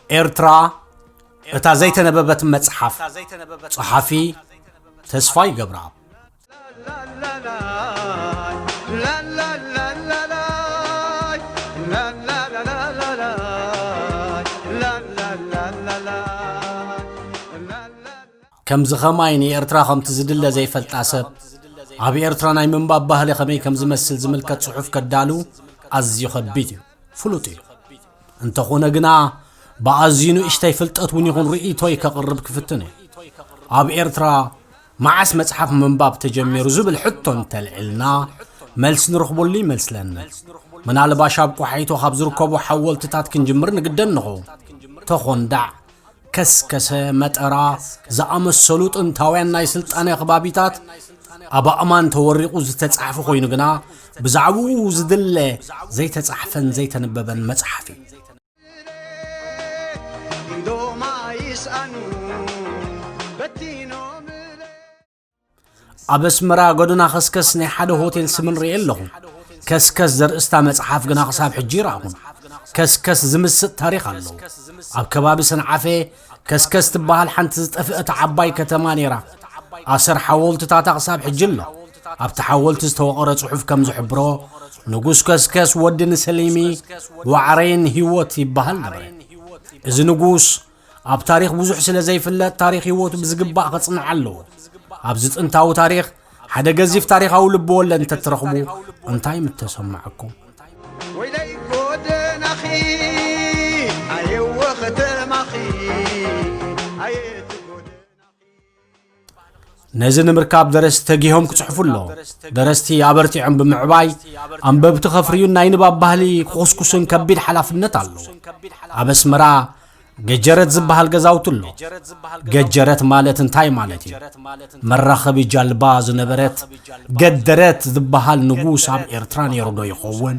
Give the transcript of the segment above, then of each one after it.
ኤርትራ፣ እታ ዘይተነበበት መጽሓፍ። ጸሓፊ፣ ተስፋይ ገብረኣብ። ከምዚ ኸማይ ንኤርትራ ከምቲ ዝድለ ዘይፈልጣ ሰብ፣ ኣብ ኤርትራ ናይ ምንባብ ባህሊ ከመይ ከም ዝመስል ዝምልከት ጽሑፍ ከዳሉ ኣዝዩ ከቢድ እዩ። ፍሉጥ እዩ። እንተኾነ ግና፣ ብኣዝዩ ንእሽተይ ፍልጠት እውን ይኹን ርእይቶይ ከቕርብ ክፍትን እየ። ኣብ ኤርትራ መዓስ መጽሓፍ ምንባብ ተጀሚሩ ዝብል ሕቶ እንተልዒልና፣ መልሲ ንረኽበሉ ይመስለኒ። ምናልባሽ ኣብ ቆሓይቶ ካብ ዝርከቡ ሓወልትታት ክንጅምር ንግደድ ንኸውን። ተኾንዳዕ፣ ከስከሰ፣ መጠራ ዝኣመሰሉ ጥንታውያን ናይ ስልጣነ ከባቢታት ኣብ ኣእማን ተወሪቑ ዝተጻሕፈ ኮይኑ ግና፣ ብዛዕባኡ ዝድለ ዘይተጻሕፈን ዘይተነበበን መጽሓፍ እዩ። ኣብ ኣስመራ ጎደና ከስከስ ናይ ሓደ ሆቴል ስም ንርኢ ኣለኹ። ከስከስ ዘርእስታ መጽሓፍ ግና ክሳብ ሕጂ ይረኣኹን። ከስከስ ዝምስጥ ታሪኽ ኣለዎ። ኣብ ከባቢ ሰንዓፈ ከስከስ ትበሃል ሓንቲ ዝጠፍአት ዓባይ ከተማ ነይራ። ኣሰር ሓወልትታታ ክሳብ ሕጂ ኣሎ። ኣብቲ ሓወልቲ ዝተወቐረ ጽሑፍ ከም ዝሕብሮ፣ ንጉስ ከስከስ ወዲ ንሰሊሚ ዋዕረይን ህይወት ይበሃል ነበረ። እዚ ንጉስ ኣብ ታሪኽ ብዙሕ ስለ ዘይፍለጥ፣ ታሪኽ ህይወቱ ብዝግባእ ከጽንዕ ኣለዎ። ኣብዚ ጥንታዊ ታሪኽ ሓደ ገዚፍ ታሪኻዊ ልብወለድ እንተትረኽቡ እንታይ ምተሰማዐኩም? ወይለይ ጎደናኺ፣ ኣየወ ከተማኺ፣ ኣየ እቲ ጎደናኺ። ነዚ ንምርካብ ደረስቲ ተጊሆም ክጽሕፉ ኣለዎም። ደረስቲ ኣበርቲዖም ብምዕባይ፣ ኣንበብቲ ከፍርዩን ናይ ንባብ ባህሊ ክኹስኩስን ከቢድ ሓላፍነት ኣለዎ። ኣብ ኣስመራ ገጀረት ዝበሃል ገዛውቲ ኣሎ። ገጀረት ማለት እንታይ ማለት እዩ? መራኸቢ ጃልባ ዝነበረት ገደረት ዝበሃል ንጉስ ኣብ ኤርትራ ነይሩ ዶ ይኸውን?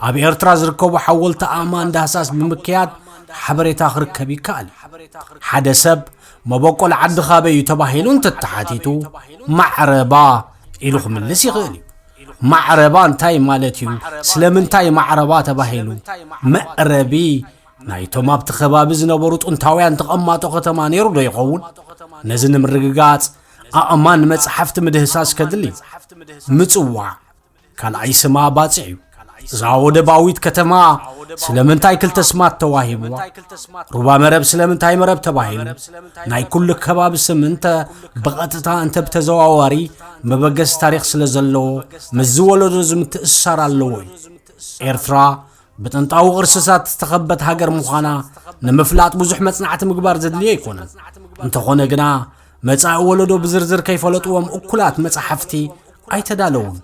ኣብ ኤርትራ ዝርከቡ ሓወልቲ ኣእማን ዳህሳስ ብምክያድ ሓበሬታ ክርከብ ይከኣል እዩ። ሓደ ሰብ መበቆል ዓዲ ካበይ እዩ ተባሂሉ እንተተሓቲቱ፣ ማዕረባ ኢሉ ክምልስ ይኽእል እዩ። ማዕረባ እንታይ ማለት እዩ? ስለምንታይ ማዕረባ ተባሂሉ? መዕረቢ ናይቶም ኣብቲ ከባቢ ዝነበሩ ጥንታውያን ተቐማጦ ከተማ ነይሩ ዶ ይኸውን? ነዚ ንምርግጋጽ ኣእማን መጻሕፍቲ ምድህሳስ ከድሊ እዩ። ምጽዋዕ ካልኣይ ስማ ባጽዕ እዩ። እዛ ወደባዊት ከተማ ስለምንታይ ክልተ ስማት ተዋሂብዋ? ሩባ መረብ ስለምንታይ መረብ ተባሂሉ? ናይ ኩሉ ከባቢ ስም እንተ ብቐጥታ እንተ ብተዘዋዋሪ መበገሲ ታሪኽ ስለ ዘለዎ፣ ምስዚ ወለዶ እዚ ምትእስሳር ኣለዎ እዩ። ኤርትራ ብጥንታዊ ቅርስታት ዝተኸበት ሃገር ምዃና ንምፍላጥ ብዙሕ መጽናዕቲ ምግባር ዘድልዮ ኣይኮነን። እንተኾነ ግና፣ መጻኢ ወለዶ ብዝርዝር ከይፈለጥዎም እኩላት መጻሕፍቲ ኣይተዳለዉን።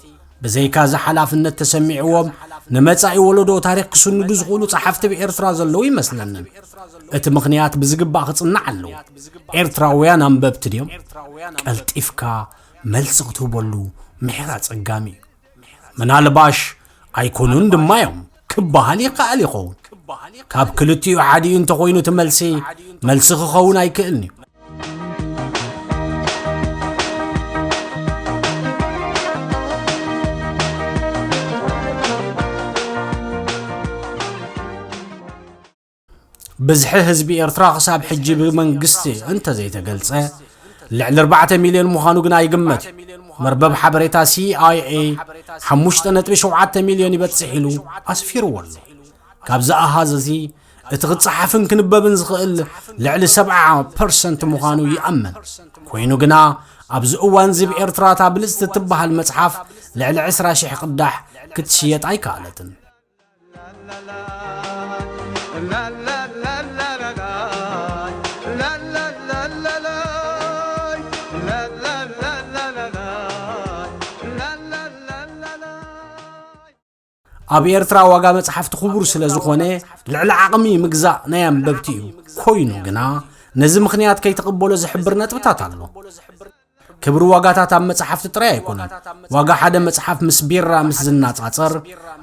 ብዘይካ እዚ ሓላፍነት ተሰሚዕዎም ንመጻኢ ወለዶ ታሪኽ ክስንዱ ዝኽእሉ ጸሓፍቲ ብኤርትራ ዘለዉ ይመስለንን። እቲ ምኽንያት ብዝግባእ ክጽናዕ ኣለዎ። ኤርትራውያን ኣንበብቲ ድዮም? ቀልጢፍካ መልሲ ክትህበሉ ምሕር ኣጸጋሚ እዩ። ምናልባሽ ኣይኮኑን ድማ እዮም ክበሃል ይከኣል ይኸውን። ካብ ክልቲኡ ሓዲኡ እንተኾይኑ እቲ መልሲ፣ መልሲ ክኸውን ኣይክእልን እዩ። ብዝሒ ህዝቢ ኤርትራ ክሳብ ሕጂ ብመንግስቲ እንተዘይተገልጸ፣ ልዕሊ ኣርባዕተ ሚልዮን ምዃኑ ግና ይግመት እዩ። መርበብ ሓበሬታ ሲ ኣይ ኤ ሓሙሽተ ነጥቢ ሸውዓተ ሚልዮን ይበጽሕ ኢሉ ኣስፊርዎ ኣሎ። ካብዚ ኣሃዝ እዚ፣ እቲ ክጸሓፍን ክንበብን ዝኽእል ልዕሊ ሰብዓ ፐርሰንት ምዃኑ ይኣመን። ኮይኑ ግና፣ ኣብዚ እዋን እዚ ብኤርትራ እታ ብልጽቲ እትበሃል መጽሓፍ ልዕሊ ዕስራ ሽሕ ቅዳሕ ክትሽየጥ ኣይከኣለትን። ኣብ ኤርትራ ዋጋ መጽሓፍቲ ክቡር ስለ ዝኾነ፣ ልዕሊ ዓቕሚ ምግዛእ ናይ ኣንበብቲ እዩ። ኮይኑ ግና፣ ነዚ ምኽንያት ከይትቕበሎ ዝሕብር ነጥብታት ኣሎ። ክብሪ ዋጋታት ኣብ መጽሓፍቲ ጥራይ ኣይኮነን። ዋጋ ሓደ መጽሓፍ ምስ ቢራ ምስ ዝናጻጸር፣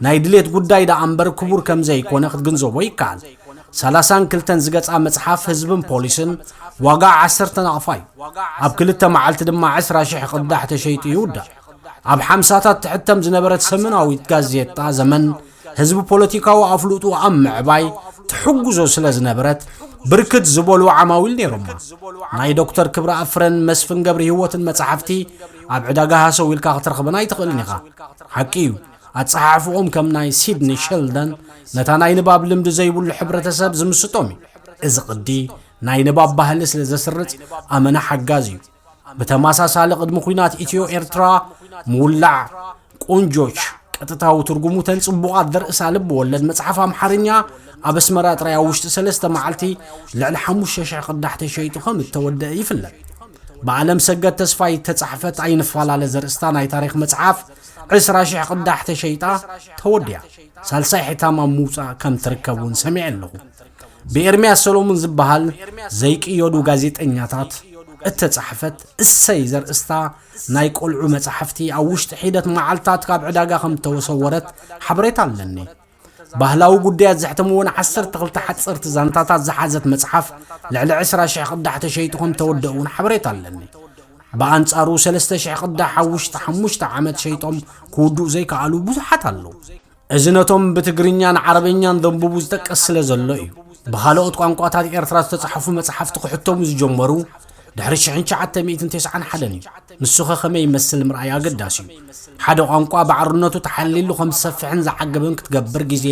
ናይ ድሌት ጉዳይ ደኣ እምበር ክቡር ከም ዘይኮነ ክትግንዘቦ ይከኣል። ሰላሳን ክልተን ዝገጻ መጽሓፍ ህዝብን ፖሊስን ዋጋ ዓሰርተ ናቕፋ እዩ። ኣብ ክልተ መዓልቲ ድማ ዕስራ ሽሕ ቅዳሕ ተሸይጡ ይውዳእ። ኣብ ሓምሳታት ትሕተም ዝነበረት ሰሙናዊት ጋዜጣ ዘመን፣ ህዝቢ ፖለቲካዊ ኣፍልጡ ኣብ ምዕባይ ትሕጉዞ ስለ ዝነበረት ብርክት ዝበሉ ዓማዊል ነይሮማ። ናይ ዶክተር ክብረ ኣፍረን መስፍን ገብረ ህይወትን መጻሕፍቲ ኣብ ዕዳጋ ሃሰው ኢልካ ክትረኽበን ኣይትኽእልን ኢኻ። ሓቂ እዩ፣ ኣጸሓሕፍኦም ከም ናይ ሲድኒ ሸልደን ነታ ናይ ንባብ ልምዲ ዘይብሉ ሕብረተሰብ ዝምስጦም እዩ። እዚ ቅዲ ናይ ንባብ ባህሊ ስለ ዘስርጽ ኣመና ሓጋዝ እዩ። ብተመሳሳሊ ቅድሚ ኲናት ኢትዮ ኤርትራ ምውላዕ ቆንጆች ቀጥታዊ ትርጉሙ ተን ጽቡቓት ዘርእሳ ልብ ወለድ መጽሓፍ ኣምሓርኛ ኣብ ኣስመራ ጥራይ ኣብ ውሽጢ ሰለስተ መዓልቲ ልዕሊ ሓሙሽተ ሽሕ ቅዳሕ ተሸይጡ ከም እተወደአ ይፍለጥ። ብኣለም ሰገድ ተስፋይ ተጻሕፈት ኣይንፈላለ ዘርእስታ ናይ ታሪኽ መጽሓፍ ዕስራ ሽሕ ቅዳሕ ተሸይጣ ተወዲያ። ሳልሳይ ሕታም ኣብ ምውጻእ ከም ትርከብ እውን ሰሚዐ ኣለኹ። ብኤርምያስ ሰሎሙን ዝበሃል ዘይቅየዱ ጋዜጠኛታት እተጻሕፈት እሰይ ዘርእስታ ናይ ቆልዑ መጻሕፍቲ ኣብ ውሽጢ ሒደት መዓልታት ካብ ዕዳጋ ከም ተወሰወረት ሓበሬታ ኣለኒ። ባህላዊ ጉዳያት ዘሕተምዎን ዓሰርተ ክልተ ሓጸርቲ ዛንታታት ዝሓዘት መጽሓፍ ልዕሊ ዕስራ ሽሕ ቅዳሕ ተሸይጡ ከም ተወደእ እውን ሓበሬታ ኣለኒ። ብኣንጻሩ ሰለስተ ሽሕ ቅዳሕ ኣብ ውሽጢ ሓሙሽተ ዓመት ሸይጦም ክውድኡ ዘይከኣሉ ብዙሓት ኣለዉ። እዚ ነቶም ብትግርኛን ዓረበኛን ዘንብቡ ዝጠቅስ ስለ ዘሎ እዩ። ብኻልኦት ቋንቋታት ኤርትራ ዝተጻሕፉ መጻሕፍቲ ክሕተሙ ዝጀመሩ ድሕሪ ሽሕን ትሽዓተ ሚእትን ተስዓን ሓደን እዩ። ንሱኸ ከመይ ይመስል ምርኣይ ኣገዳሲ እዩ። ሓደ ቋንቋ ባዕርነቱ ተሓሊሉ ከም ዝሰፍሕን ዝዓገበን ክትገብር ግዜ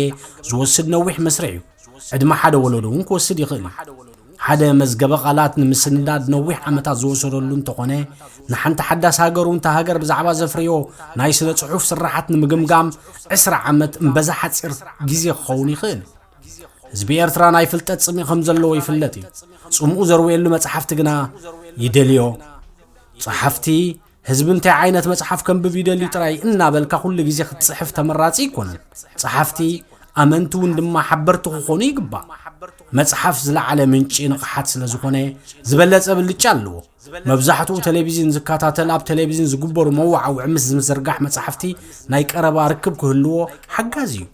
ዝወስድ ነዊሕ መስርሕ እዩ። ዕድመ ሓደ ወለዶ እውን ክወስድ ይኽእል እዩ። ሓደ መዝገበ ቃላት ንምስንዳድ ነዊሕ ዓመታት ዝወሰደሉ እንተኾነ፣ ንሓንቲ ሓዳስ ሃገር እውን እታ ሃገር ብዛዕባ ዘፍርዮ ናይ ስነ ጽሑፍ ስራሓት ንምግምጋም ዕስራ ዓመት እምበዛ ሓጺር ግዜ ክኸውን ይኽእል። ህዝቢ ኤርትራ ናይ ፍልጠት ጽምኢ ከም ዘለዎ ይፍለጥ እዩ። ጽምኡ ዘርውየሉ መጽሓፍቲ ግና ይደልዮ። ጸሓፍቲ ህዝቢ እንታይ ዓይነት መጽሓፍ ከንብብ ይደልዩ ጥራይ እናበልካ ኩሉ ግዜ ክትጽሕፍ ተመራጺ ኣይኮነን። ጸሓፍቲ ኣመንቲ እውን ድማ ሓበርቲ ክኾኑ ይግባእ። መጽሓፍ ዝለዓለ ምንጪ ንቕሓት ስለ ዝኾነ ዝበለጸ ብልጫ ኣለዎ። መብዛሕትኡ ቴሌቪዥን ዝከታተል ኣብ ቴሌቪዥን ዝግበሩ መወዓውዒ ምስ ዝምዝርጋሕ መጽሓፍቲ ናይ ቀረባ ርክብ ክህልዎ ሓጋዚ እዩ።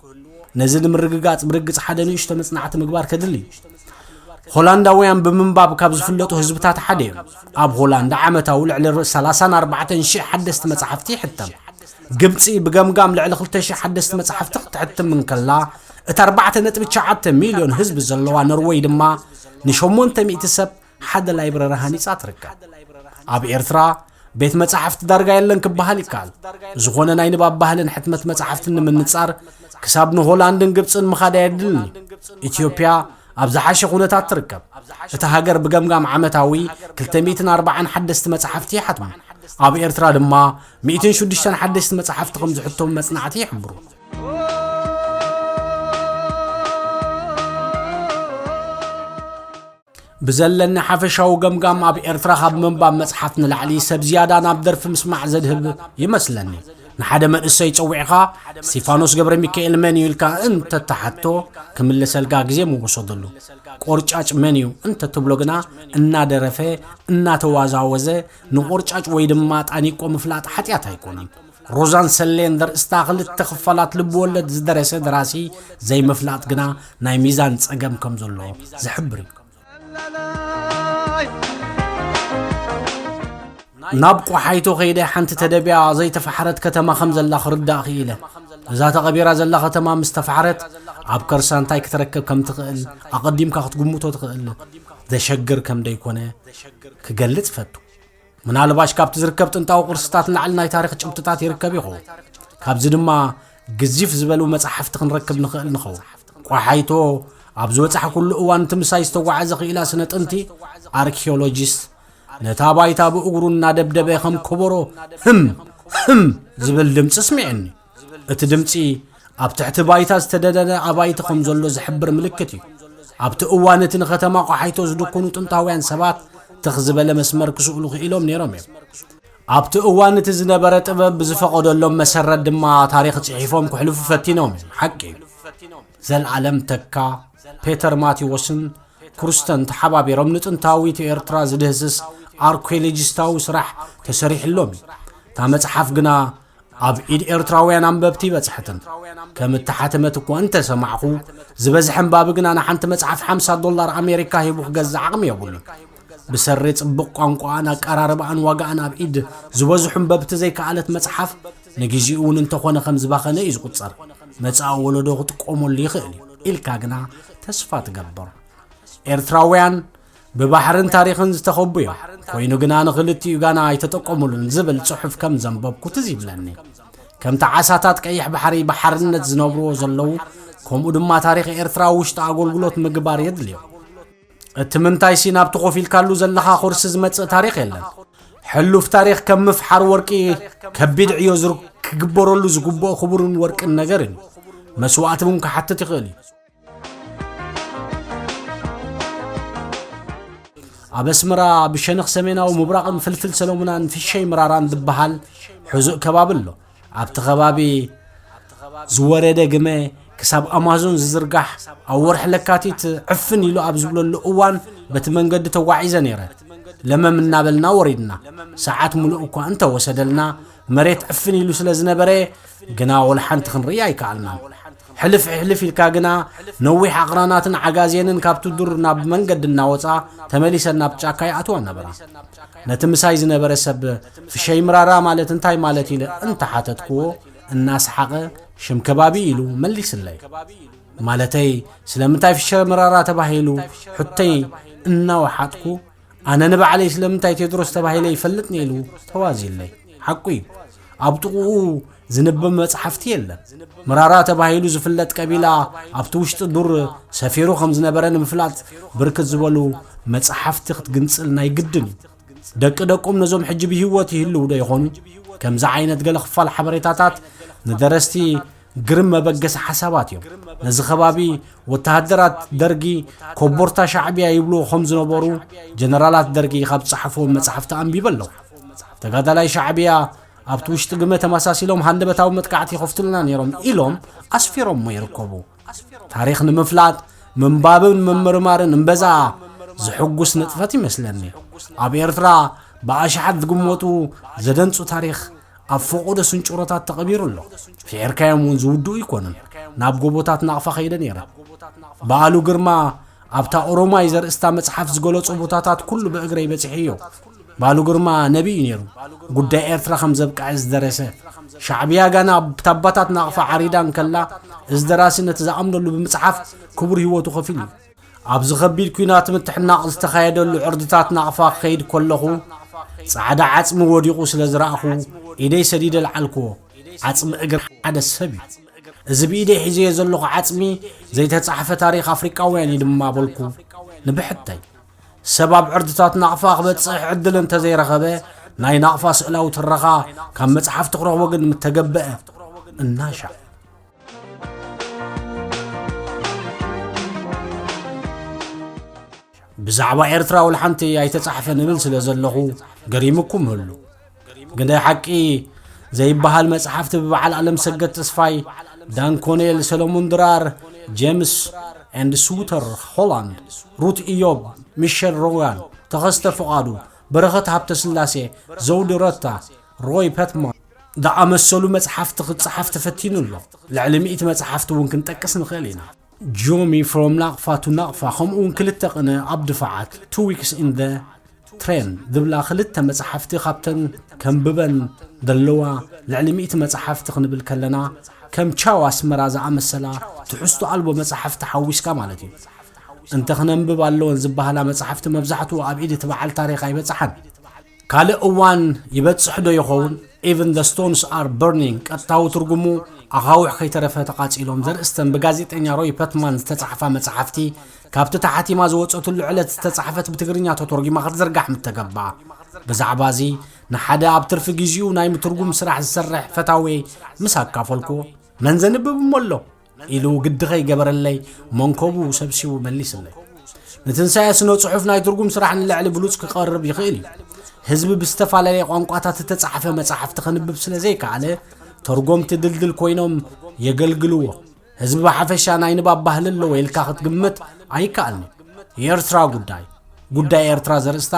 ነዚ ንምርግጋጽ ብርግጽ ሓደ ንእሽቶ መጽናዕቲ ምግባር ከድሊ እዩ። ሆላንዳውያን ብምንባብ ካብ ዝፍለጡ ህዝብታት ሓደ እዮም። ኣብ ሆላንዳ ዓመታዊ ልዕሊ ሰላሳን ኣርባዕተን ሽሕ ሓደስቲ መጻሕፍቲ ይሕተም። ግብጺ ብገምጋም ልዕሊ ክልተ ሽሕ ሓደስቲ መጻሕፍቲ ክትሕትም እንከላ፣ እታ ኣርባዕተ ነጥቢ ትሽዓተ ሚልዮን ህዝቢ ዘለዋ ኖርወይ ድማ ንሸሞንተ ሚእቲ ሰብ ሓደ ላይብረሪ ሃኒጻ ትርከብ። ኣብ ኤርትራ ቤት መጻሕፍቲ ዳርጋ የለን ክበሃል ይከኣል። ዝኾነ ናይ ንባብ ባህልን ሕትመት መጻሕፍትን ንምንጻር ክሳብ ንሆላንድን ግብጽን ምኻድ ኣየድልን እዩ። ኢትዮጵያ ኣብ ዝሓሸ ኩነታት ትርከብ። እታ ሃገር ብገምጋም ዓመታዊ ክልተ ሚእትን ኣርባዓን ሓደስቲ መጻሕፍቲ ይሓትሙ። ኣብ ኤርትራ ድማ ሚእትን ሽዱሽተን ሓደስቲ መጻሕፍቲ ከም ዝሕተሙ መጽናዕቲ ይሕብሩ። ብዘለኒ ሓፈሻዊ ገምጋም ኣብ ኤርትራ ካብ ምንባብ መጽሓፍ ንላዕሊ ሰብ ዝያዳ ናብ ደርፊ ምስማዕ ዘድህብ ይመስለኒ። ንሓደ መንእሰይ ጸዊዕኻ "ስቲፋኖስ ገብረ ሚካኤል መን እዩ?" ኢልካ እንተተሓቶ ክምልሰልካ ግዜ ምወሰደሉ። "ቆርጫጭ መን እዩ?" እንተትብሎ ግና እናደረፈ እናተዋዛወዘ ንቆርጫጭ ወይ ድማ ጣኒቆ ምፍላጥ ሓጢኣት ኣይኮነን። ሮዛን ሰሌን ዘርእስታ ክልተ ክፋላት ልብወለድ ዝደረሰ ደራሲ ዘይምፍላጥ ግና ናይ ሚዛን ጸገም ከም ዘሎ ዝሕብር እዩ። ናብ ቆሓይቶ ከይደ ሓንቲ ተደብያ ዘይተፋሕረት ከተማ ከም ዘላ ክርዳእ ክኢለ። እዛ ተቐቢራ ዘላ ከተማ ምስ ተፋሕረት ኣብ ከርሳ እንታይ ክትረክብ ከም ትኽእል ኣቐዲምካ ክትግምቶ ትኽእል። ዘሸግር ከም ደይኮነ ክገልጽ ፈቱ። ምናልባሽ ካብቲ ዝርከብ ጥንታዊ ቅርስታት ንላዕሊ ናይ ታሪኽ ጭብጥታት ይርከብ ይኸውን። ካብዚ ድማ ግዚፍ ዝበሉ መጻሕፍቲ ክንረክብ ንኽእል ንኸውን። ቆሓይቶ ኣብ ዝበጻሕኩሉ እዋን እቲ ምሳይ ዝተጓዓዘ ክኢላ ስነ ጥንቲ ኣርኪኦሎጂስት ነታ ባይታ ብእግሩ እናደብደበ ከም ከበሮ ህም ህም ዝብል ድምጺ ስሚዕኒ። እቲ ድምጺ ኣብ ትሕቲ ባይታ ዝተደደነ ኣባይቲ ከም ዘሎ ዝሕብር ምልክት እዩ። ኣብቲ እዋን እቲ ንከተማ ቆሓይቶ ዝድኩኑ ጥንታውያን ሰባት ትኽ ዝበለ መስመር ክስእሉ ክኢሎም ነይሮም እዮም። ኣብቲ እዋን እቲ ዝነበረ ጥበብ ብዝፈቐደሎም መሰረት ድማ ታሪኽ ጽሒፎም ክሕልፉ ፈቲኖም እዮም። ሓቂ እዩ። ዘልኣለም ተካ፣ ፔተር ማቴዎስን ክሩስተን ተሓባቢሮም ንጥንታዊት ኤርትራ ዝድህስስ ኣርኪኦሎጂስታዊ ስራሕ ተሰሪሕሎም እዩ። እታ መጽሓፍ ግና ኣብ ኢድ ኤርትራውያን ኣንበብቲ ኣይበጽሐትን። ከም እተሓተመት እኳ እንተሰማዕኹ፣ ዝበዝሐ ኣንባቢ ግና ንሓንቲ መጽሓፍ ሓምሳ ዶላር ኣሜሪካ ሂቡ ክገዝእ ዓቕሚ የብሉን። ብሰሪ ጽቡቕ ቋንቋኣን ኣቀራርባኣን ዋጋኣን ኣብ ኢድ ዝበዝሑ ኣንበብቲ ዘይከኣለት መጽሓፍ ንግዚኡ እውን እንተኾነ ከም ዝባኸነ እዩ ዝቑጸር። መጻኢ ወለዶ ክጥቀመሉ ይኽእል እዩ ኢልካ ግና ተስፋ ትገብር። ኤርትራውያን ብባሕርን ታሪኽን ዝተኸቡ እዮም። ኮይኑ ግና ንኽልቲኡ ጋና ኣይተጠቀሙሉን ዝብል ጽሑፍ ከም ዘንበብኩ ትዝ ይብለኒ። ከምቲ ዓሳታት ቀይሕ ባሕሪ ብሓርነት ዝነብርዎ ዘለዉ፣ ከምኡ ድማ ታሪኽ ኤርትራ ውሽጢ ኣገልግሎት ምግባር የድልዮ። እቲ ምንታይሲ ናብቲ ኮፍ ኢልካሉ ዘለኻ ኮርሲ ዝመጽእ ታሪኽ የለን። ሕሉፍ ታሪኽ ከም ምፍሓር ወርቂ ከቢድ ዕዮ ዝር-፣ ክግበረሉ ዝግብኦ ክቡርን ወርቅን ነገር እዩ። መስዋእቲ እውን ክሓትት ይኽእል እዩ። ኣብ ኣስመራ ብሸነኽ ሰሜናዊ ምብራቕን ፍልፍል ሰለሙናን ፍሸይ ምራራን ዝበሃል ሕዙእ ከባቢ ኣሎ። ኣብቲ ከባቢ ዝወረደ ግመ ክሳብ ኣማዞን ዝዝርጋሕ፣ ኣብ ወርሒ ለካቲት ዕፍን ኢሉ ኣብ ዝብለሉ እዋን በቲ መንገዲ ተጓዒዘ ነይረ። ለመም እናበልና ወሪድና። ሰዓት ሙሉእ እኳ እንተወሰደልና፣ መሬት ዕፍን ኢሉ ስለ ዝነበረ ግና ወላ ሓንቲ ክንርኢ ኣይከኣልናን። ሕልፍ ሕልፍ ኢልካ ግና ነዊሕ ኣቕራናትን ዓጋዜንን ካብቲ ዱር ናብ መንገዲ እናወጻ ተመሊሰን ናብ ጫካ ይኣትዋ ነበራ። ነቲ ምሳይ ዝነበረ ሰብ ፍሸይ ምራራ ማለት እንታይ ማለት ኢለ እንተሓተትክዎ እናሰሓቐ ሽም ከባቢ ኢሉ መሊስለይ። ማለተይ ስለምንታይ ፍሸይ ምራራ ተባሂሉ ሕቶይ እናወሓጥኩ ኣነ ንባዕለይ ስለምንታይ ቴድሮስ ተባሂለ ይፈልጥ ነይሉ ተዋዚለይ። ሓቁ እዩ። ኣብ ጥቕኡ ዝንበብ መጽሓፍቲ የለን። ምራራ ተባሂሉ ዝፍለጥ ቀቢላ ኣብቲ ውሽጢ ዱር ሰፊሩ ከም ዝነበረ ንምፍላጥ ብርክት ዝበሉ መጽሓፍቲ ክትግንጽል ናይ ግድን እዩ። ደቂ ደቆም ነዞም ሕጂ ብህይወት ይህልዉ ዶ ይኾኑ? ከምዚ ዓይነት ገለ ክፋል ሓበሬታታት ንደረስቲ ግርም መበገሲ ሓሳባት እዮም። ነዚ ከባቢ ወተሃደራት ደርጊ ኮቦርታ ሻዕብያ ይብልዎ ከም ዝነበሩ ጀነራላት ደርጊ ካብ ዝጸሓፍዎም መጻሕፍቲ ኣንቢበ ኣለኹ። ተጋዳላይ ሻዕብያ ኣብቲ ውሽጢ ግመ ተመሳሲሎም ሃንደበታዊ መጥቃዕቲ ይኸፍቱልና ነይሮም ኢሎም ኣስፊሮሞ ይርከቡ። ታሪኽ ንምፍላጥ ምንባብን ምምርማርን እምበዛ ዝሕጉስ ንጥፈት ይመስለኒ። ኣብ ኤርትራ ብኣሽሓት ዝግመቱ ዘደንጹ ታሪኽ ኣብ ፈቖዶ ስንጭሮታት ተቐቢሩ ኣሎ። ፍሒርካዮም እውን ዝውድኡ ኣይኮኑን። ናብ ጎቦታት ናቕፋ ከይደ ነይረ። በዓሉ ግርማ ኣብታ ኦሮማይ ዘርእስታ መጽሓፍ ዝገለጾ ቦታታት ኩሉ ብእግረይ በጺሐዮ። በዓሉ ግርማ ነቢ እዩ ነይሩ። ጉዳይ ኤርትራ ከም ዘብቅዐ ዝደረሰ። ሻዕብያ ጋና ኣብ ታባታት ናቕፋ ዓሪዳ እንከላ፣ እዚ ደራሲ ነቲ ዝኣምነሉ ብምጽሓፍ ክቡር ህይወቱ ከፊሉ እዩ። ኣብዚ ከቢድ ኲናት ምትሕናቕ ዝተኻየደሉ ዕርድታት ናቕፋ ክኸይድ ከለኹ፣ ጻዕዳ ዓጽሚ ወዲቑ ስለ ዝረኣኹ፣ ኢደይ ሰዲደ ለዓልክዎ። ዓጽሚ እግሪ ሓደ ሰብ እዩ። እዚ ብኢደይ ሒዘዮ ዘለኹ ዓጽሚ ዘይተጻሕፈ ታሪኽ ኣፍሪቃውያን እዩ ድማ በልኩ ንብሕተይ። ሰብ ኣብ ዕርድታት ናቕፋ ክበጽሕ ዕድል እንተዘይረኸበ፣ ናይ ናቕፋ ስእላዊ ትረኻ ካብ መጽሓፍቲ ክረኽቦ ግን ምተገበአ። እናሻዕ ብዛዕባ ኤርትራ ወላ ሓንቲ ኣይተጻሕፈን እብል ስለ ዘለኹ ገሪሙኩም ህሉ። ግን ናይ ሓቂ ዘይበሃል መጽሓፍቲ ብበዓል ኣለምሰገድ ተስፋይ፣ ዳን ኮኔል፣ ሰሎሞን ድራር፣ ጄምስ ኤንድ ስውተር ሆላንድ፣ ሩት ኢዮብ፣ ሚሸል ሮጋን፣ ተኸስተ ፍቓዱ፣ በረኸት ሃብተስላሴ፣ ዘውዲ ረታ፣ ሮይ ፐትማን ዝኣመሰሉ መጽሓፍቲ ክጸሓፍ ተፈቲኑ ኣሎ። ልዕሊ ሚእቲ መጽሓፍቲ እውን ክንጠቅስ ንኽእል ኢና። ጆሚ ፍሮም ናቕፋ ቱ ናቕፋ፣ ከምኡ እውን ክልተ ቅነ ኣብ ድፋዓት፣ ቱ ዊክስ ኢን ዘ ትሬን ዝብላ ክልተ መጽሓፍቲ ካብተን ከንብበን ዘለዋ ልዕሊ ሚእቲ መጽሓፍቲ ክንብል ከለና፣ ከም ቻው ኣስመራ ዝኣመሰላ ትሕዝቶ ኣልቦ መጽሓፍቲ ሓዊስካ ማለት እዩ። እንተ ክነንብብ ኣለወን ዝበሃላ መጽሓፍቲ መብዛሕትኡ ኣብ ኢድ እቲ በዓል ታሪኽ ኣይበጽሓን። ካልእ እዋን ይበጽሕ ዶ ይኸውን? Even the Stones Are Burning፣ ቀጥታዊ ትርጉሙ ኣኻውሕ ከይተረፈ ተቓጺሎም ዘርእስተን ብጋዜጠኛ ሮይ ፐትማን ዝተጻሕፋ መጽሓፍቲ፣ ካብቲ ተሓቲማ ዝወጸትሉ ዕለት ዝተጻሕፈት ብትግርኛ ተተርጒማ ክትዝርጋሕ ምተገባ። ብዛዕባ እዚ ንሓደ ኣብ ትርፊ ግዜኡ ናይ ምትርጉም ስራሕ ዝሰርሕ ፈታወይ ምስ ኣካፈልኩዎ፣ "መን ዘንብብ እሞ ኣሎ?" ኢሉ ግዲ ከይገበረለይ መንከቡ ሰብሲቡ መሊስለይ። ንትንሳኤ ስነ ጽሑፍ ናይ ትርጉም ስራሕ ንልዕሊ ብሉጽ ክቐርብ ይኽእል እዩ። ህዝቢ ብዝተፈላለየ ቋንቋታት እተጻሕፈ መጻሕፍቲ ከንብብ ስለ ዘይከኣለ፣ ተርጎምቲ ድልድል ኮይኖም የገልግልዎ። ህዝቢ ብሓፈሻ ናይ ንባብ ባህሊ ኣለዎ ኢልካ ክትግምት ኣይከኣልን እዩ። የኤርትራ ጉዳይ፣ ጉዳይ ኤርትራ ዘርእስታ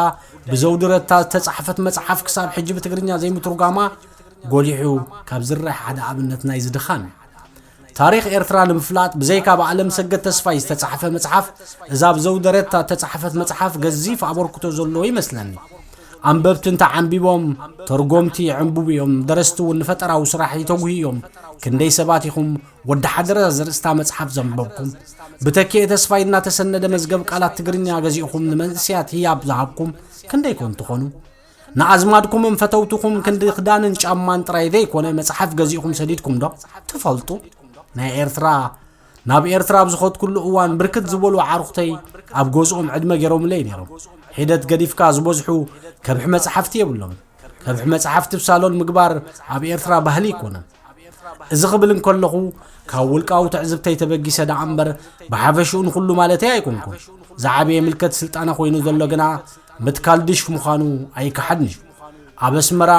ብዘውዲ ረታ ዝተጻሕፈት መጽሓፍ ክሳብ ሕጂ ብትግርኛ ዘይምትርጓማ ጎሊሑ ካብ ዝረኣ ሓደ ኣብነት ናይዚ ድኻም እዩ። ታሪኽ ኤርትራ ንምፍላጥ ብዘይካ ብኣለምሰገድ ተስፋይ ዝተጻሕፈ መጽሓፍ፣ እዛ ብዘውዲ ረታ እተጻሕፈት መጽሓፍ ገዚፍ ኣበርክቶ ዘለዎ ይመስለኒ። ኣንበብቲ እንተ ዓንቢቦም፣ ተርጎምቲ ይዕንብቡ እዮም፣ ደረስቲ እውን ንፈጠራዊ ስራሕ ይተጉሁ እዮም። ክንደይ ሰባት ኢኹም ወዲ ሓደራ ዘርእስታ መጽሓፍ ዘንበብኩም? ብተኪኤ ተስፋይ እናተሰነደ መዝገብ ቃላት ትግርኛ ገዚእኹም ንመንእሰያት ህያብ ዝሃብኩም ክንደይ ኮን ትኾኑ? ንኣዝማድኩምን ፈተውትኹም ክንዲ ክዳንን ጫማን ጥራይ ዘይኮነ መጽሓፍ ገዚእኹም ሰዲድኩም ዶ ትፈልጡ? ናይ ኤርትራ፣ ናብ ኤርትራ ኣብ ዝኸድኩሉ እዋን ብርክት ዝበሉ ኣዕሩኽተይ ኣብ ገዝኦም ዕድመ ገይሮምለይ ነይሮም። ሒደት ገዲፍካ ዝበዝሑ ከብሒ መጽሓፍቲ የብሎምን። ከብሒ መጽሓፍቲ ብ ሳሎን ምግባር ኣብ ኤርትራ ባህሊ ኣይኮነን። እዚ ክብል እንከለኹ ካብ ውልቃዊ ትዕዝብተይ ተበጊሰ ደኣ እምበር ብሓፈሽኡ ንኹሉ ማለተይ ኣይኮንኩን። ዝዓበየ ምልከት ስልጣነ ኮይኑ ዘሎ ግና ምትካል ድሽ ምዃኑ ኣይከሓድን እዩ። ኣብ ኣስመራ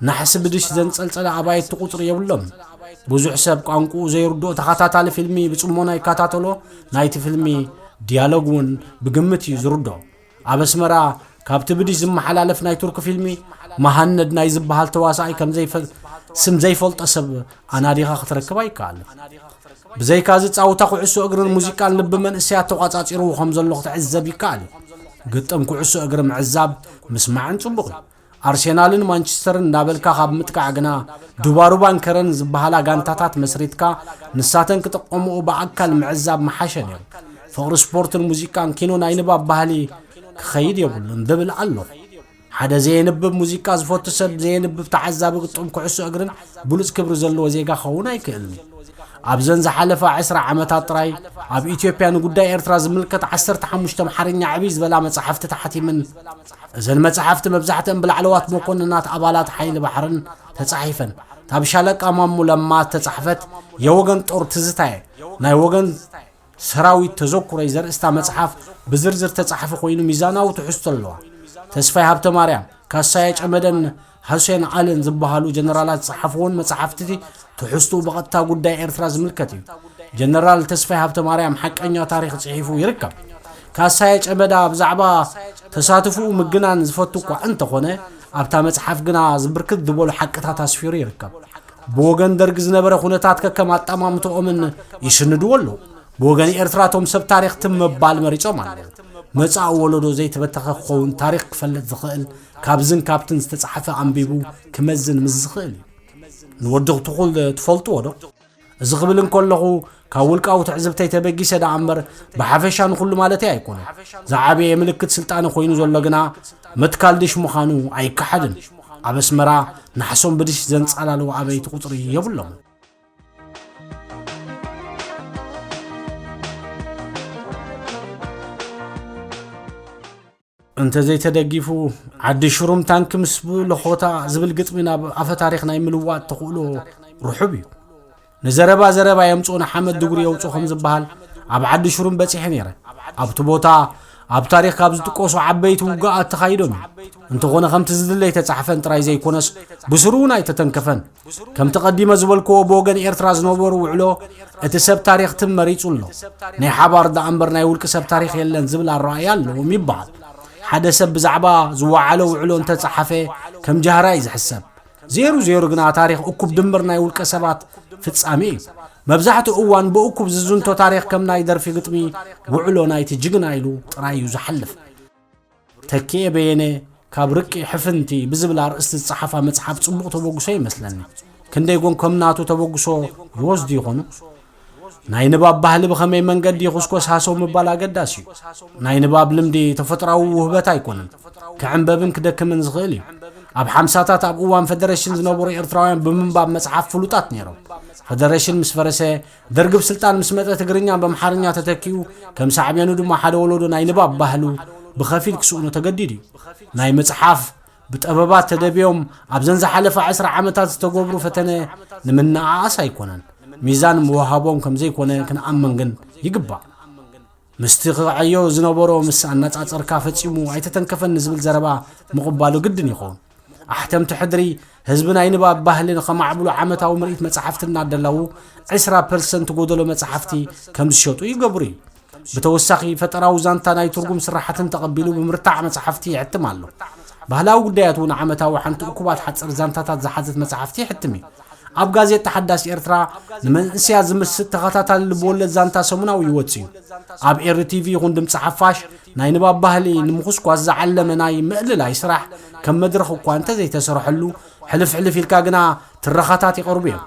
ናሕሲ ብድሽ ዘንጸልጸለ ኣባይቲ ቁጽሪ የብሎምን። ብዙሕ ሰብ ቋንቋኡ ዘይርድኦ ተኸታታሊ ፊልሚ ብጽሞና ይከታተሎ፣ ናይቲ ፊልሚ ዲያሎግ እውን ብግምት እዩ ዝርድኦ። ኣብ ኣስመራ ካብቲ ብድሽ ዝመሓላለፍ ናይ ቱርኪ ፊልሚ መሃነድ ናይ ዝበሃል ተዋሳኣይ ከም ዘይፈ-፣ ስም ዘይፈልጦ ሰብ ኣናዲኻ ክትረክብ ኣይከኣልን። ብዘይካዚ ጻውታ ኩዕሶ እግርን ሙዚቃን ልቢ መንእሰያት ተቋጻጺርዎ ከም ዘሎ ክትዕዘብ ይከኣል እዩ። ግጥም ኩዕሶ እግሪ ምዕዛብ ምስማዕን ጽቡቕ እዩ። ኣርሴናልን ማንቸስተርን እንዳበልካ ካብ ምጥቃዕ ግና ዱባሩባን ከረን ዝበሃላ ጋንታታት መስሪትካ ንሳተን ክጥቀምኡ ብኣካል ምዕዛብ ምሓሸ ነይሩ። ፍቕሪ ስፖርትን ሙዚቃን ኪኖ ናይ ንባብ ባህሊ ክኸይድ የብሉን ዝብል ኣለኹ። ሓደ ዘየንብብ ሙዚቃ ዝፈቱ ሰብ ዘየንብብ ተዓዛቢ ግጥም ኩዕሶ እግርን ብሉጽ ክብሪ ዘለዎ ዜጋ ክኸውን ኣይክእልን እዩ። ኣብዘን ዝሓለፋ ዕስራ ዓመታት ጥራይ ኣብ ኢትዮጵያ ንጉዳይ ኤርትራ ዝምልከት ዓሰርተ ሓሙሽተ ኣምሓርኛ ዕብይ ዝበላ መጻሕፍቲ ተሓቲምን እዘን መጻሕፍቲ መብዛሕትአን ብላዕለዋት መኮንናት ኣባላት ሓይሊ ባሕርን ተጻሒፈን፣ ካብ ሻለቃ ማሙ ለማ ዝተጻሕፈት የወገን ጦር ትዝታየ ናይ ወገን ሰራዊት ተዘክሮይ ዘርእስታ መጽሓፍ ብዝርዝር ተጻሕፈ ኮይኑ ሚዛናዊ ትሕዝቶ ኣለዋ። ተስፋይ ሃብተ ማርያም፣ ካሳየ ጨመደን ሐሴን ዓልን ዝበሃሉ ጀነራላት ዝጸሓፍዎን መጽሓፍቲ ትሕዝትኡ ብቐጥታ ጉዳይ ኤርትራ ዝምልከት እዩ። ጀነራል ተስፋይ ሃብተ ማርያም ሓቀኛ ታሪኽ ጽሒፉ ይርከብ። ካሳየ ጨመዳ ብዛዕባ ተሳትፎኡ ምግናን ዝፈቱ እኳ እንተኾነ፣ ኣብታ መጽሓፍ ግና ዝብርክት ዝበሉ ሓቅታት ኣስፊሩ ይርከብ። ብወገን ደርጊ ዝነበረ ኩነታት ከከም ኣጠማምትኦምን ይስንድዎ ኣለዉ። ብወገን ኤርትራ እቶም ሰብ ታሪኽ ትም ምባል መሪጾም ኣለዉ። መጻኢ ወለዶ ዘይተበተኸ ክኸውን ታሪኽ ክፈልጥ ዝኽእል ካብዝን ካብትን ዝተጻሕፈ ኣንቢቡ ክመዝን ምስ ዝኽእል እዩ። ንወዲ ትኹል ትፈልጥዎ ዶ? እዚ ክብል እንከለኹ ካብ ውልቃዊ ትዕዝብተይ ተበጊሰ ደኣ እምበር ብሓፈሻ ንኹሉ ማለተይ ኣይኮነን። ዝዓበየ ምልክት ስልጣነ ኮይኑ ዘሎ ግና መትካል ድሽ ምዃኑ ኣይከሓድን። ኣብ ኣስመራ ናሕሶም ብድሽ ዘንጻላለዉ ኣበይቲ ቁጽሪ የብሎምን። እንተዘይተደጊፉ፣ ዓዲ ሽሩም ታንኪ ምስ ብለኾታ ዝብል ግጥሚ ናብ ኣፈ ታሪኽ ናይ ምልዋጥ ተኽእሎ ርሑብ እዩ። ንዘረባ ዘረባ የምጽኦ ንሓመድ ድጉሪ የውጽኦ ከም ዝበሃል፣ ኣብ ዓዲ ሽሩም በጺሐ ነይረ። ኣብቲ ቦታ ኣብ ታሪኽ ካብ ዝጥቀሱ ዓበይቲ ውግኣት ተኻይዶም እዩ። እንተኾነ ከምቲ ዝድለ ኣይተጻሕፈን ጥራይ ዘይኮነስ ብስሩ እውን ኣይተተንከፈን። ከምቲ ቀዲመ ዝበልክዎ ብወገን ኤርትራ ዝነበሩ ውዕሎ እቲ ሰብ ታሪኽ ትም መሪጹ ኣሎ። ናይ ሓባር ደኣ እምበር ናይ ውልቂ ሰብ ታሪኽ የለን ዝብል ኣረኣእያ ኣለዎም ይበሃል። ሓደ ሰብ ብዛዕባ ዝወዓሎ ውዕሎ እንተጸሓፈ ከም ጃህራ እዩ ዝሕሰብ። ዜሩ ዜሩ ግና ታሪኽ እኩብ ድምር ናይ ውልቀ ሰባት ፍጻሜ እዩ። መብዛሕትኡ እዋን ብእኩብ ዝዝንቶ ታሪኽ ከም ናይ ደርፊ ግጥሚ ውዕሎ ናይቲ ጅግና ኢሉ ጥራይ እዩ ዝሓልፍ። ተኪኤ በየነ ካብ ርቂ ሕፍንቲ ብዝብል ኣርእስቲ ዝጸሓፋ መጽሓፍ ጽቡቕ ተበግሶ ይመስለኒ። ክንደይ ጎን ከም ናቱ ተበግሶ ይወስዱ ይኾኑ? ናይ ንባብ ባህሊ ብኸመይ መንገዲ ይኹስኮስ ሃሰው ምባል ኣገዳሲ እዩ። ናይ ንባብ ልምዲ ተፈጥሮኣዊ ውህበት ኣይኮነን። ክዕንበብን ክደክምን ዝኽእል እዩ። ኣብ ሓምሳታት ኣብ እዋን ፈደረሽን ዝነበሩ ኤርትራውያን ብምንባብ መጽሓፍ ፍሉጣት ነይሮም። ፈደረሽን ምስ ፈረሰ፣ ደርጊ ብስልጣን ምስ መጸ ትግርኛ በምሓርኛ ተተኪኡ፣ ከም ሳዕቤኑ ድማ ሓደ ወለዶ ናይ ንባብ ባህሉ ብኸፊል ክስእኖ ተገዲዱ እዩ። ናይ ምጽሓፍ ብጠበባት ተደብዮም ኣብዘን ዝሓለፋ ዕስራ ዓመታት ዝተገብሩ ፈተነ ንምንኣኣስ ኣይኮነን፣ ሚዛን ምውሃቦም ከም ዘይኮነ ክንኣምን ግን ይግባእ። ምስቲ ክዕዮ ዝነበሮ ምስ ኣነጻጸርካ ፈጺሙ ኣይተተንከፈን ንዝብል ዘረባ ምቕባሉ ግድን ይኸውን። ኣሕተምቲ ሕድሪ ህዝቢ ናይ ንባብ ባህሊ ንኸማዕብሉ ዓመታዊ ምርኢት መጻሕፍቲ እናደለዉ ዕስራ ፐርሰንት ጎደሎ መጻሕፍቲ ከም ዝሸጡ ይገብሩ እዩ። ብተወሳኺ ፈጠራዊ ዛንታ ናይ ትርጉም ስራሓትን ተቐቢሉ ብምርታዕ መጻሕፍቲ ይሕትም ኣሎ። ባህላዊ ጉዳያት እውን ዓመታዊ ሓንቲ እኩባት ሓጽር ዛንታታት ዝሓዘት መጻሕፍቲ ይሕትም እዩ። ኣብ ጋዜጣ ሓዳስ ኤርትራ ንመንእሰያት ዝምስጥ ተኸታታሊ ልብወለድ ዛንታ ሰሙናዊ ይወጽእ እዩ። ኣብ ኤሪ ቲቪ ይኹን ድምጺ ሓፋሽ ናይ ንባብ ባህሊ ንምኹስኳስ ዝዓለመ ናይ ምእልላይ ስራሕ ከም መድረኽ እኳ እንተዘይተሰርሐሉ፣ ሕልፍ ሕልፍ ኢልካ ግና ትረኻታት ይቐርቡ እዮም።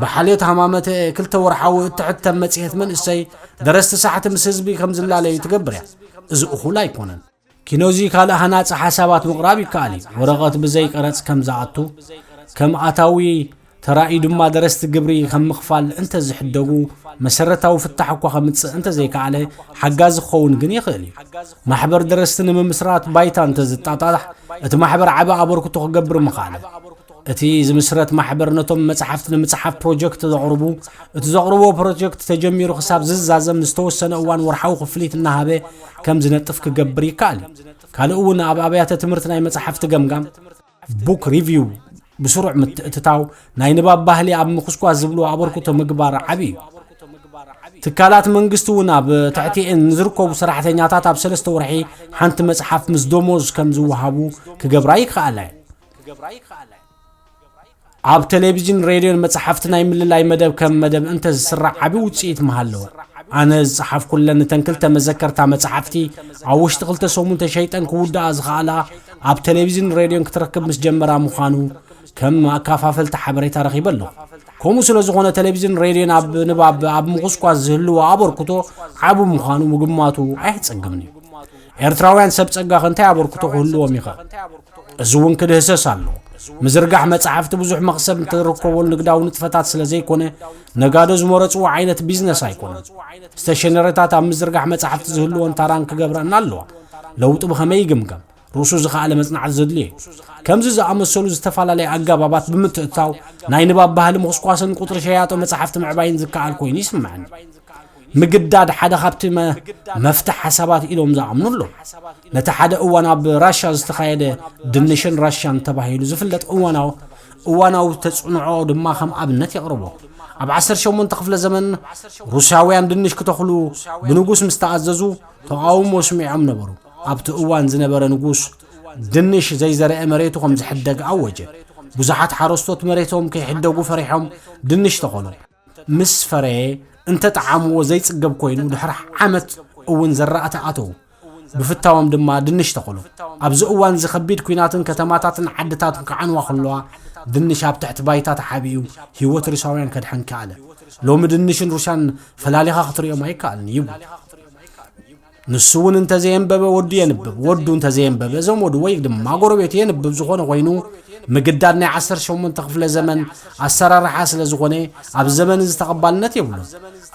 ብሓልዮት ሃማመተ ክልተ ወርሓዊ እትሕተም መጽሔት መንእሰይ ደረስቲ ሳሕቲ ምስ ህዝቢ ከም ዝላለዩ ትገብር እያ። እዚ እኹል ኣይኮነን። ኪኖዚ ካልእ ሃናጺ ሓሳባት ምቕራብ ይከኣል እዩ። ወረቐት ብዘይ ቀረጽ ከም ዝኣቱ፣ ከም ኣታዊ ተራእዩ ድማ ደረስቲ ግብሪ ከም ምኽፋል እንተዝሕደጉ፣ መሰረታዊ ፍታሕ እኳ ከምጽእ እንተዘይከኣለ፣ ሓጋዚ ክኸውን ግን ይኽእል እዩ። ማሕበር ደረስቲ ንምምስራት ባይታ እንተዝጣጣሕ፣ እቲ ማሕበር ዓቢ ኣበርክቶ ክገብር ምኽኣለ። እቲ ዝምስረት ማሕበር ነቶም መጻሕፍቲ ንምጽሓፍ ፕሮጀክት ዘቕርቡ፣ እቲ ዘቕርቦ ፕሮጀክት ተጀሚሩ ክሳብ ዝዛዘም ንዝተወሰነ እዋን ወርሓዊ ክፍሊት እናሃበ ከም ዝነጥፍ ክገብር ይከኣል እዩ። ካልእ እውን ኣብ ኣብያተ ትምህርቲ ናይ መጻሕፍቲ ገምጋም፣ ቡክ ሪቪው፣ ብስሩዕ ምትእትታው ናይ ንባብ ባህሊ ኣብ ምኹስኳስ ዝብሉ ኣበርክቶ ምግባር ዓቢ እዩ። ትካላት መንግስቲ እውን ኣብ ትሕቲኤን ንዝርከቡ ሰራሕተኛታት ኣብ ሰለስተ ወርሒ ሓንቲ መጽሓፍ ምስ ደሞዝ ከም ዝወሃቡ ክገብራ ይከኣላ እየን። ኣብ ቴሌቪዥን ሬድዮን መጽሓፍቲ ናይ ምልላይ መደብ ከም መደብ እንተ ዝስራዕ ዓቢ ውጽኢት ምሃለዎ። ኣነ ዝጸሓፍኩለን እተን ክልተ መዘከርታ መጽሓፍቲ ኣብ ውሽጢ ክልተ ሰሙን ተሸይጠን ክውድኣ ዝኸኣላ ኣብ ቴሌቪዥን ሬድዮን ክትረክብ ምስ ጀመራ ምዃኑ ከም ኣካፋፈልቲ ሓበሬታ ረኺበ ኣለኹ። ከምኡ ስለ ዝኾነ ቴሌቪዥን ሬድዮን ኣብ ንባብ ኣብ ምኹስኳስ ዝህልዎ ኣበርክቶ ዓቢ ምዃኑ ምግማቱ ኣየጸግምን እዩ። ኤርትራውያን ሰብ ጸጋኸ እንታይ ኣበርክቶ ክህልዎም ይኽእል? እዚ እውን ክድህሰስ ኣለዎ። ምዝርጋሕ መጻሕፍቲ ብዙሕ መኽሰብ እተርከበሉ ንግዳዊ ንጥፈታት ስለ ዘይኮነ፣ ነጋዶ ዝመረጽዎ ዓይነት ቢዝነስ ኣይኮነን። ስቴሽነሪታት ኣብ ምዝርጋሕ መጻሕፍቲ ዝህልወን ታራን ክገብረን ኣለዋ። ለውጢ ብኸመይ ይግምገም? ርእሱ ዝኸኣለ መጽናዕቲ ዘድልዮ እዩ። ከምዚ ዝኣመሰሉ ዝተፈላለየ ኣገባባት ብምትእትታው ናይ ንባብ ባህሊ ምኹስኳስን ቁጽሪ ሸያጦ መጻሕፍቲ ምዕባይን ዝከኣል ኮይኑ ይስምዓኒ። ምግዳድ ሓደ ካብቲ መ-፣ መፍትሕ ሓሳባት ኢሎም ዝኣምኑ ኣለዉ። ነቲ ሓደ እዋን ኣብ ራሻ ዝተኻየደ ድንሽን ራሻን ተባሂሉ ዝፍለጥ እዋናዊ፣ እዋናዊ ተጽንዖ ድማ ከም ኣብነት የቕርቦ። ኣብ ዓሰርተ ሸሞንተ ክፍለ ዘመን ሩስያውያን ድንሽ ክተኽሉ ብንጉስ ምስ ተኣዘዙ ተቓውሞ ስሚዖም ነበሩ። ኣብቲ እዋን ዝነበረ ንጉስ ድንሽ ዘይዘርአ መሬቱ ከም ዝሕደግ ኣወጀ። ብዙሓት ሓረስቶት መሬቶም ከይሕደጉ ፈሪሖም ድንሽ ተኸሉ። ምስ ፈረየ እንተ ጠዓምዎ ዘይጽገብ ኮይኑ ድሕሪ ዓመት እውን ዘራእቲ ኣተዉ። ብፍታዎም ድማ ድንሽ ተኸሉ። ኣብዚ እዋን እዚ ከቢድ ኲናትን ከተማታትን ዓድታትን ክዓንዋ ከለዋ ድንሽ ኣብ ትሕቲ ባይታ ተሓቢኡ ህይወት ሩስያውያን ከድሕን ከኣለ። ሎሚ ድንሽን ሩስያን ፈላሊኻ ክትርእዮም ኣይከኣልን ይብሉ። ንሱ እውን እንተዘየንበበ ወዱ የንብብ፣ ወዱ እንተዘየንበበ ዘመዱ ወይ ድማ ጎረቤቱ የንብብ ዝኾነ ኮይኑ፣ ምግዳድ ናይ ዓሰርተ ሸሞንተ ክፍለ ዘመን ኣሰራርሓ ስለ ዝኾነ፣ ኣብዚ ዘመን እዚ ተቐባልነት የብሉን።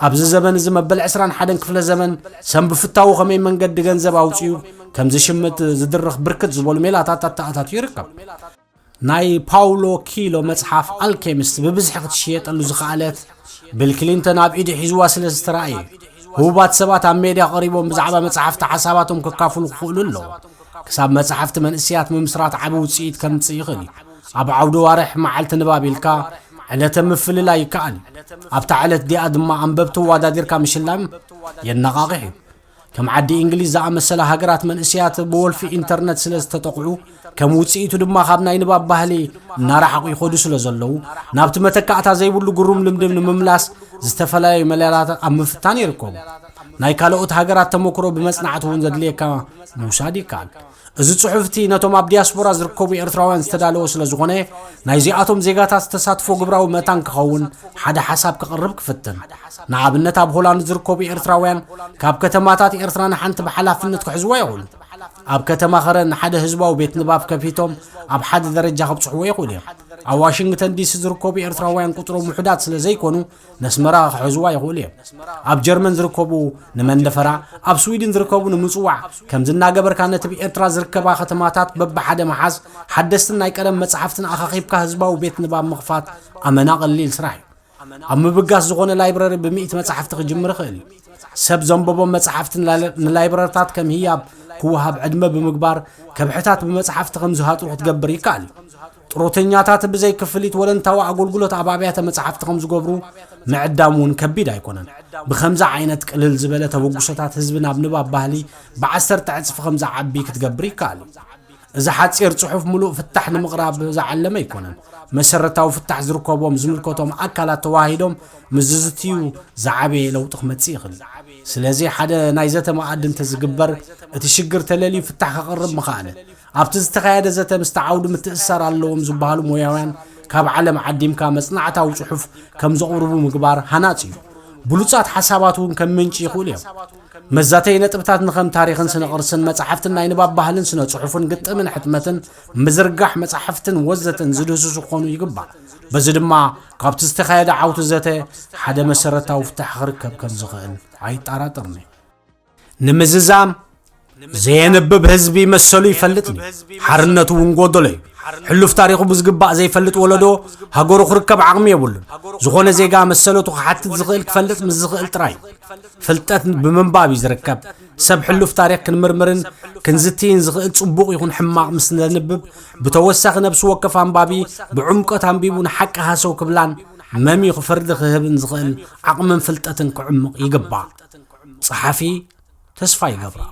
ኣብዚ ዘመን እዚ መበል ዕስራን ሓደን ክፍለ ዘመን ሰም ብፍታዉ ከመይ መንገዲ ገንዘብ ኣውጺኡ ከም ዝሽምት ዝድርኽ ብርክት ዝበሉ ሜላታት ኣተኣታትዩ ይርከብ። ናይ ፓውሎ ኪሎ መጽሓፍ ኣልኬሚስት ብብዝሒ ክትሽየጠሉ ዝኸኣለት ቢል ክሊንተን ኣብ ኢዱ ሒዝዋ ስለ ዝተራእየ፣ ህቡባት ሰባት ኣብ ሜድያ ቀሪቦም ብዛዕባ መጽሓፍቲ ሓሳባቶም ክካፍሉ ክኽእሉ ኣለዎም። ክሳብ መጽሓፍቲ መንእሰያት ምምስራት ዓቢ ውጽኢት ከምጽእ ይኽእል እዩ። ኣብ ዓውዲ ዋርሕ መዓልቲ ንባብ ኢልካ ዕለተ ምፍልላይ ይከኣል እዩ። ኣብታ ዕለት እዚኣ ድማ ኣንበብቲ ኣወዳዲርካ ምሽላም የነቓቕሕ እዩ። ከም ዓዲ እንግሊዝ ዝኣመሰላ ሃገራት መንእሰያት ብወልፊ ኢንተርነት ስለ ዝተጠቕዑ፣ ከም ውጽኢቱ ድማ ካብ ናይ ንባብ ባህሊ እናረሓቑ ይኸዱ ስለ ዘለዉ፣ ናብቲ መተካእታ ዘይብሉ ግሩም ልምዲ ንምምላስ ዝተፈላለዩ መለላታት ኣብ ምፍታን ይርከቡ። ናይ ካልኦት ሃገራት ተመክሮ ብመጽናዕቲ እውን ዘድልየካ ምውሳድ ይከኣል። እዚ ጽሑፍቲ ነቶም ኣብ ዲያስፖራ ዝርከቡ ኤርትራውያን ዝተዳለወ ስለ ዝኾነ፣ ናይዚኣቶም ዜጋታት ተሳትፎ ግብራዊ መታን ክኸውን ሓደ ሓሳብ ከቕርብ ክፍትን። ንኣብነት፣ ኣብ ሆላንድ ዝርከቡ ኤርትራውያን ካብ ከተማታት ኤርትራ ንሓንቲ ብሓላፍነት ክሕዝዋ ይኽእሉ። ኣብ ከተማ ከረን ሓደ ህዝባዊ ቤት ንባብ ከፊቶም ኣብ ሓደ ደረጃ ከብጽሕዎ ይኽእሉ እዮም። ኣብ ዋሽንግተን ዲሲ ዝርከቡ ኤርትራውያን ቁጽሮም ውሑዳት ስለ ዘይኮኑ፣ ነስመራ ክሕዝዋ ይኽእሉ እዮም። ኣብ ጀርመን ዝርከቡ ንመንደፈራ፣ ኣብ ስዊድን ዝርከቡ ንምጽዋዕ፣ ከምዚ እናገበርካ ነቲ ብኤርትራ ዝርከባ ከተማታት በብሓደ ምሓዝ፣ ሓደስትን ናይ ቀደም መጻሕፍትን ኣኻኺብካ ህዝባዊ ቤት ንባብ ምኽፋት ኣመና ቀሊል ስራሕ እዩ። ኣብ ምብጋስ ዝኾነ ላይብረሪ ብሚእቲ መጻሕፍቲ ክጅምር ይኽእል እዩ። ሰብ ዘንበቦም መጻሕፍቲ ንላ-፣ ንላይብረርታት ከም ህያብ ክወሃብ ዕድመ ብምግባር፣ ከብሕታት ብመጻሕፍቲ ከም ዝሃጥሩ ክትገብር ይከኣል እዩ። ጥሮተኛታት ብዘይ ክፍሊት ወለንታዊ ኣገልግሎት ኣብ ኣብያተ መጻሕፍቲ ከም ዝገብሩ ምዕዳም እውን ከቢድ ኣይኮነን። ብኸምዚ ዓይነት ቅልል ዝበለ ተበግሶታት ህዝቢ ናብ ንባብ ባህሊ ብዓሰርተ ዕጽፊ ከም ዝዓቢ ክትገብር ይከኣል እዩ። እዚ ሓጺር ጽሑፍ ምሉእ ፍታሕ ንምቕራብ ዝዓለመ ኣይኮነን። መሰረታዊ ፍታሕ ዝርከቦም ዝምልከቶም ኣካላት ተዋሂዶም ምስ ዝዝትዩ ዝዓበየ ለውጢ ክመጽእ ይኽእል። ስለዚ ሓደ ናይ ዘተ መኣዲ እንተዝግበር እቲ ሽግር ተለልዩ ፍታሕ ከቕርብ ምኽኣለ። ኣብቲ ዝተኻየደ ዘተ ምስቲ ዓውዲ ምትእስሳር ኣለዎም ዝበሃሉ ሞያውያን ካብ ዓለም ዓዲምካ መጽናዕታዊ ጽሑፍ ከም ዘቕርቡ ምግባር ሃናጺ እዩ። ብሉጻት ሓሳባት እውን ከም ምንጪ ይኽእሉ እዮም። መዛተይ ነጥብታት ንኸም ታሪኽን ስነ ቅርስን መጻሕፍትን ናይ ንባብ ባህልን ስነ ጽሑፍን ግጥምን ሕትመትን ምዝርጋሕ መጻሕፍትን ወዘተን ዝድህስሱ ክኾኑ ይግባእ። በዚ ድማ ካብቲ ዝተኻየደ ዓውቲ ዘተ ሓደ መሰረታዊ ፍታሕ ክርከብ ከም ዝኽእል ኣይጠራጠርን እዩ። ንምዝዛም ዘየንብብ ህዝቢ መሰሉ ይፈልጥ እዩ። ሓርነቱ እውን ጎደሎ እዩ። ሕሉፍ ታሪኹ ብዝግባእ ዘይፈልጥ ወለዶ ሃገሩ ክርከብ ዓቕሚ የብሉን። ዝኾነ ዜጋ መሰለቱ ክሓትት ዝኽእል ክፈልጥ ምስ ዝኽእል ጥራይ እዩ። ፍልጠት ብምንባብ እዩ ዝርከብ። ሰብ ሕሉፍ ታሪኽ ክንምርምርን ክንዝትይን ዝኽእል ጽቡቕ ይኹን ሕማቕ ምስ ዘንብብ ብተወሳኺ ነብሲ ወከፍ ኣንባቢ ብዕምቆት ኣንቢቡ ንሓቂ ሃሰው ክብላን መሚኹ ፍርዲ ክህብን ዝኽእል ዓቕምን ፍልጠትን ክዕምቕ ይግባእ። ጸሓፊ ተስፋ ይገብራ።